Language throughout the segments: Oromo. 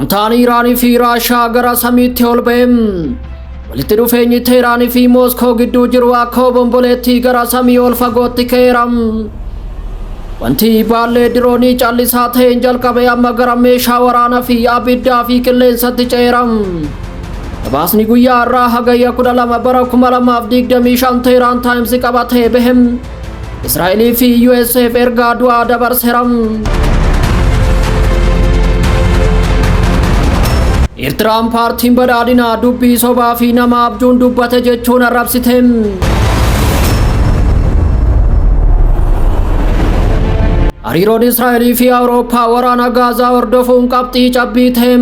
Gamtaan Iraanii fi Raashaa gara samiitti ol ba'e. Walitti dhufeenyi Teeraanii fi Mooskoo gidduu jiru akka obomboleettii gara samii ol fagootti ka'eera. Wanti baallee diroonii callisaa ta'een jalqabe amma gara meeshaa waraanaa fi abiddaa fi qilleensatti ce'eera. Gabaasni guyyaa har'aa Hagayya 12 bara 2025 Teeraan Taayimsi qabatee bahe. Israa'elii fi USAf ergaa du'aa dabarseera. Eertiraan paartiin badhaadhinaa dubbii sobaa fi nama abjuun dubbate jechuun arrabsite. Hariiroon Israa'elii fi Awurooppaa waraana Gaazaa hordofuun qabxii cabbii ta'e.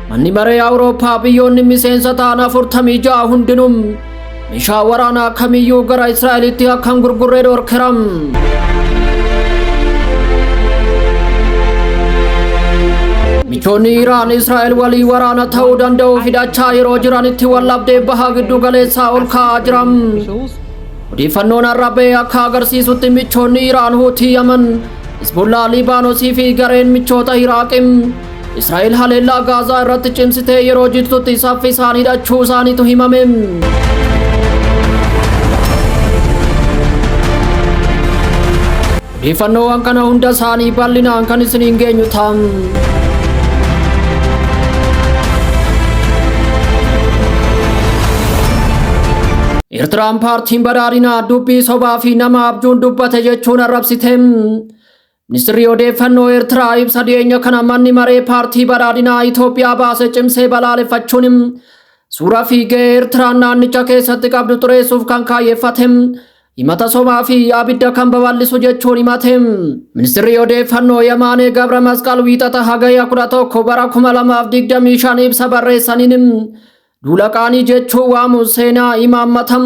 Manni maree Awurooppaa biyyoonni miseensa ta'an 46 hundinuu meeshaa waraanaa kamiyyuu gara Israa'elitti akka hin gurgurre dhorkeera. Michoonni Iraan Israa'el walii waraana ta'uu danda'u hidhachaa yeroo jiranitti waldhabdee baha giddu galeessaa ol ka'aa jira. Odeeffannoon har'a ba'e akka agarsiisutti michoonni Iraan Huutii Yaman, Hizbullaa Liibaanosii fi gareen michoota Iraaqim Israa'el haleellaa Gaazaa irratti cimsitee yeroo jirtutti saffisaan hidhachuu isaaniitu himame. Odeeffannoowwan kana hunda isaanii bal'inaan kan isiniin geenyu ta'a. Eertiraan paartiin badhaadhinaa dubbii sobaa fi nama abjuun dubbate jechuun arrabsite. Ministirri odeeffannoo Eertiraa ibsa dhiyeenya kana manni maree paartii badhaadhinaa Itoophiyaa baase cimsee balaaleffachuun suuraa fi gahee Eertiraan naannicha keessatti qabdu xureessuuf kan kaayyeffate himata sobaa fi abidda kan babal'isu jechuun himate. Ministirri odeeffannoo Yamaanee Gabra Masqal wiixata Hagayya 11 bara 2025 ibsa barreessaniin duula qaanii jechuun waamuun seenaa imaammata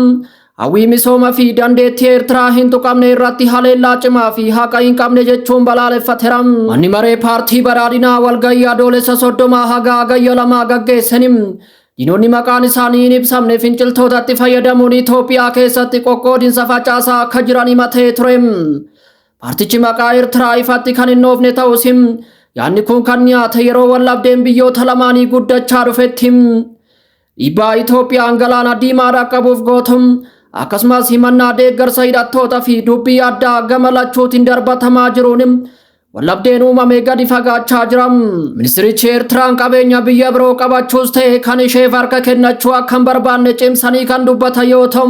hawwii misooma fi dandeettii Eertiraa hin tuqamne irratti haleellaa cimaa fi haqa hin qabne jechuun balaaleffateera. Manni maree paartii badhaadhinaa walgahii Adoolessa 30 haga Hagayya 2 gaggeessanii diinonni maqaan isaanii hin ibsamne finciltootatti fayyadamuun Itoophiyaa keessatti qoqqoodinsa facaasaa akka jiran himatee ture. Paartichi maqaa Eertiraa ifatti kan hin dhoofne ta'us yaadni kun kan dhiyaate yeroo waldhabdeen biyyoota lamaanii guddachaa dhufetti. Dhiibbaa Itoophiyaan galaana diimaa dhaqqabuuf gootu akkasumas himannaa deeggarsa hidhattoota fi dubbii addaa gama lachuutiin darbatamaa jiruun waldhabdeen uumame gadi fagaachaa jira. Ministirichi Eertiraan qabeenya biyya biroo qabachuus ta'e kan isheef harka kennachuu akka hin barbaanne cimsanii kan dubbatan yoo ta'u,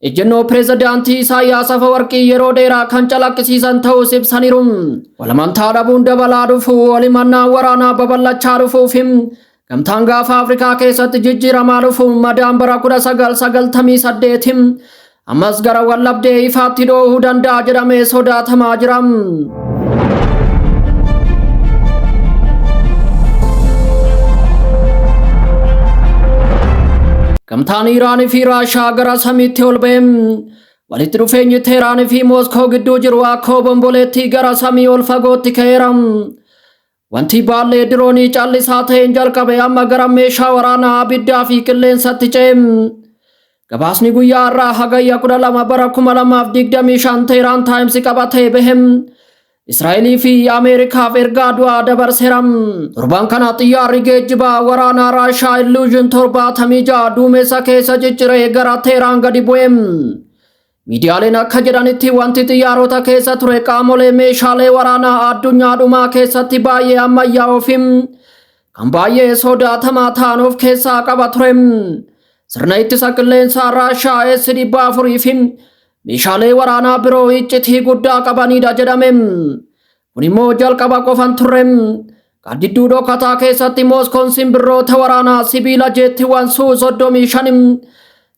ejjennoo pireezidaantii Isaayyaas Afawarqii yeroo dheeraa kan calaqqisiisan ta'us ibsaniiru. Walamantaa dhabuun dabalaa dhufuu, walimannaan waraanaa babal'achaa dhufuu fi gamtaan gaafa Afrikaa keessatti jijjiiramaa dhufuun madaan bara 1998 ammas gara waldhabdee ifaatti dhoohuu danda'a jedhamee sodaatamaa jira. Gamtaan Iraanii fi Raashaa gara samiitti ol ba'e. Walitti dhufeenyi Teeraanii fi Mooskoo gidduu jiru akka obomboleettii gara samii ol fagootti ka'eera. Wanti baallee diroonii callisaa ta'een jalqabe amma gara meeshaa waraanaa abiddaa fi qilleensatti ce'e. Gabaasni guyyaa har'aa Hagayya 12 bara 2025 Teeraan Taayimsi qabatee bahe. Israa'elii fi Ameerikaaf ergaa du'aa dabarseera. Torban kana xiyyaarri geejjibaa waraanaa Raashaa Illuuzhin 76 duumessa keessa cicciree gara Teeraan gadi bu'e. Miidiyaaleen akka jedhanitti wanti xiyyaarota keessa ture qaamolee meeshaalee waraanaa addunyaa dhumaa keessatti baay'ee ammayyaa'oo fi kan baay'ee sodaatamaa ta'an of keessaa qaba ture. Sirna ittisa qilleensaa Raashaa S-400 fi meeshaalee waraanaa biroo iccitii guddaa qabanidha jedhame. Kun immoo jalqaba qofan turre. Gaaddidduu dhokataa keessatti Mooskoon simbirroota waraanaa sibiila jeettiiwwan Suu 35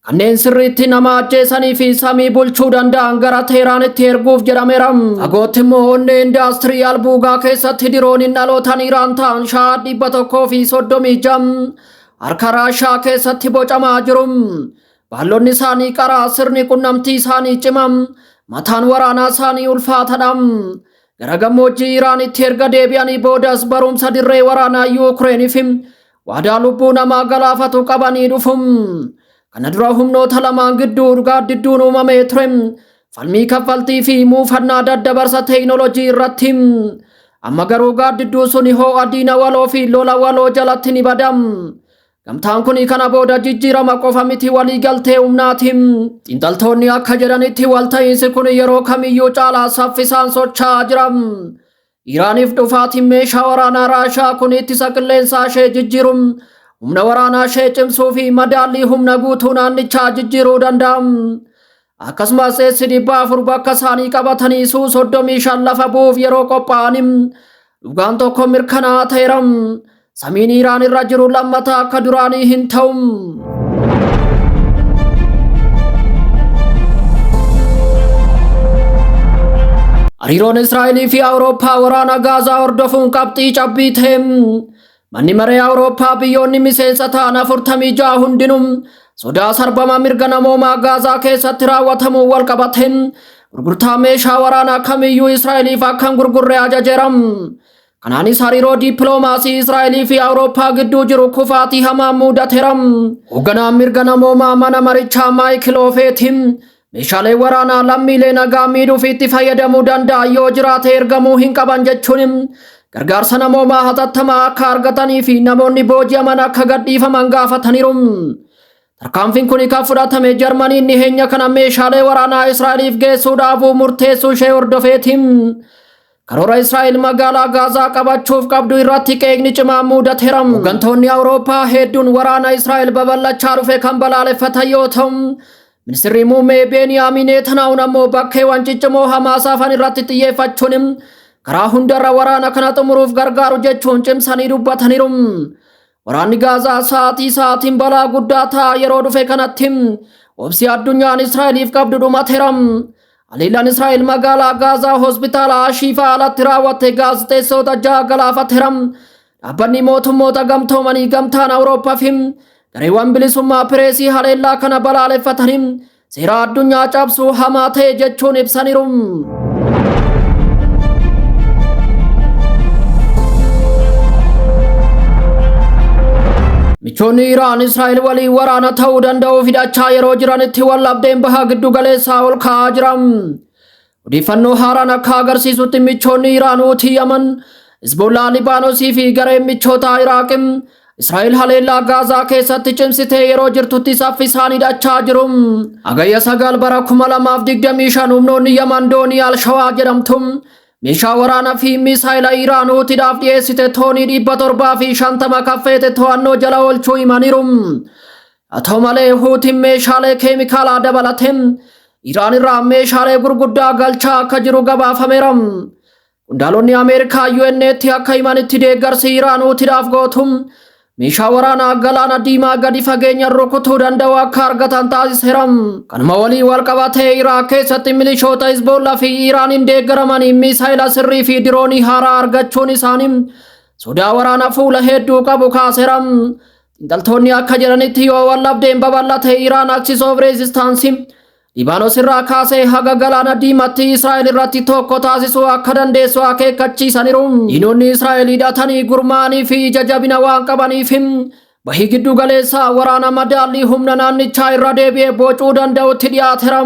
kanneen sirriitti nama ajjeesanii fi samii bulchuu danda'an gara Teeraanitti erguuf jedhameera. Fagootti immoo onnee indaastirii albuugaa keessatti dirooniin dhalootaan Iraan ta'an Shaah 136 harka Raashaa keessatti bocamaa jiru. Baallonni isaanii qaraa, sirni qunnamtii isaanii cima, mataan waraanaa isaanii ulfaatadha. Gara gammoojjii Iraanitti erga deebi'anii boodas barumsa dirree waraanaa Yuukireeniif waadaa lubbuu namaa galaafatu qabanii dhufu. Kana dura humnoota lamaan gidduu gaaddidduun uumamee ture. Falmii kaffaltii fi muufannaa daddabarsa teekinooloojii irratti. Amma garuu gaaddidduun suni ho'a diina waloo fi lola waloo jalatti ni bada. Gamtaan kun kana booda jijjiirama qofa miti, waliigaltee humnaati. Xiinxaltoonni akka jedhanitti walta'iinsi kun yeroo kamiyyuu caalaa saffisaan socho'aa jira. Iraaniif dhufaatiin meeshaa waraanaa Raashaa kun ittisa qilleensaa ishee jijjiiru, humna waraanaa ishee cimsuu fi madaallii humna guutuu naannichaa jijjiiruu danda'a. Akkasumas S 400 bakka isaanii qabatanii Su 35 lafa bu'uuf yeroo qophaa'an dhugaan tokko mirkanaa'aa ta'eera. Samiin Iraan irra jiru lammata akka duraanii hin ta'u. Hariiroon Israa'elii fi Awurooppaa waraana Gaazaa hordofuun qabxii cabbii ta'e. Manni maree Awurooppaa biyyoonni miseensa ta'an 46 hundinuu sodaa sarbama mirga namoomaa Gaazaa keessatti raawwatamuun wal qabateen gurgurtaa meeshaa waraanaa kamiyyuu Israa'eliif akka hin gurgurre ajajeera. Kanaanis hariiroo dippiloomaasii Israa'elii fi Awurooppaa gidduu jiru kufaatii hamaa mudateera. Hoogganaan mirga namoomaa mana marichaa Maayikil Oofeetiin meeshaalee waraanaa lammiilee nagaa miidhuuf itti fayyadamuu danda'an yoo jiraate ergamuu hin qaban jechuun gargaarsa namoomaa hatattamaa akka argatanii fi namoonni booji'aman akka gadhiifaman gaafataniiru. Tarkaanfiin kun kan fudhatame Jarmaniin dhiheenya kana meeshaalee waraanaa Israa'eliif geessuu dhaabuu murteessuu ishee hordofeeti. Karoora Israa'el magaalaa Gaazaa qabachuuf qabdu irratti qeeqni cimaa mudateera. Hooggantoonni Awurooppaa hedduun waraana Israa'el babal'achaa dhufe kan balaaleffatan yoo ta'u, ministeerri muummee Beeniyaamin Netanyahuun ammoo bakkeewwan ciccimoo Hamaas hafan irratti xiyyeeffachuun karaa hundarra waraana kana xumuruuf gargaaru jechuun cimsanii dubbataniiru. Waraanni Gaazaa sa'aatii sa'aatiin balaa guddaa ta'a yeroo dhufe kanatti obsi addunyaan Israa'eliif qabdu dhumateera. Haleellaan Israa'el magaalaa Gaazaa hospitaala Ashiifaa alatti raawwatte gaazexeessota 6 galaafateera. Dhaabbanni mootummoota gamtoomanii, gamtaan Awurooppaa fi gareewwan bilisummaa pireesii haleellaa kana balaaleffatanii seera addunyaa cabsuu hamaa ta'e jechuun ibsaniiru. Michoonni Iraan Israa'el waliin waraana ta'uu danda'u hidhachaa yeroo jiranitti wallabdeen baha giddu galeessaa ol ka'aa jira. Odeeffannoo haaraan akka agarsiisutti michoonni Iraan Huutii Yaman, Hizbollaa Libaanosii fi gareen michoota Iraaq Israa'el haleellaa Gaazaa keessatti cimsitee yeroo jirtutti saffisaan hidhachaa jiru. Hagayya 9 bara 2025 humnoonni Yaman doonii Alshawaa jedhamtu meeshaa waraanaa fi misaayila Iraan Huutiidhaaf dhiyeessite toonii 750 kan feete to'annoo jala oolchuu himaniiru. Haa ta'u malee, Huutiin meeshaalee keemikaalaa dabalatee Iraan irraa meeshaalee gurguddaa galchaa akka jiru gabaafameera. Qondaalonni Ameerikaa UN'tti akka himanitti deeggarsi Iraan Huutiidhaaf gootu meeshaa waraanaa galaana diimaa gadi fageenya rukutuu danda'u akka argatan taasiseera. Kanuma waliin wal qabatee Iraaq keessatti milishoota Hizbollaa fi Iraaniin deeggaramanii misaayila sirrii fi diroonii haaraa argachuun isaanii sodaa waraana fuula hedduu qabu kaaseera. Xiinxaltoonni akka jedhanitti yoo wallabdeen babal'ate Iraan Axis of Resistance Libaanos irraa kaasee haga galaana diimatti Israa'el irratti tokko taasisuu akka dandeessu akeekkachiisaniiru. Diinonni Israa'el hidhatanii gurmaa'anii fi ija jabina waan qabaniif bahii giddu galeessaa waraana madaallii humna naannichaa irra deebi'ee bocuu danda'utti dhiyaateera.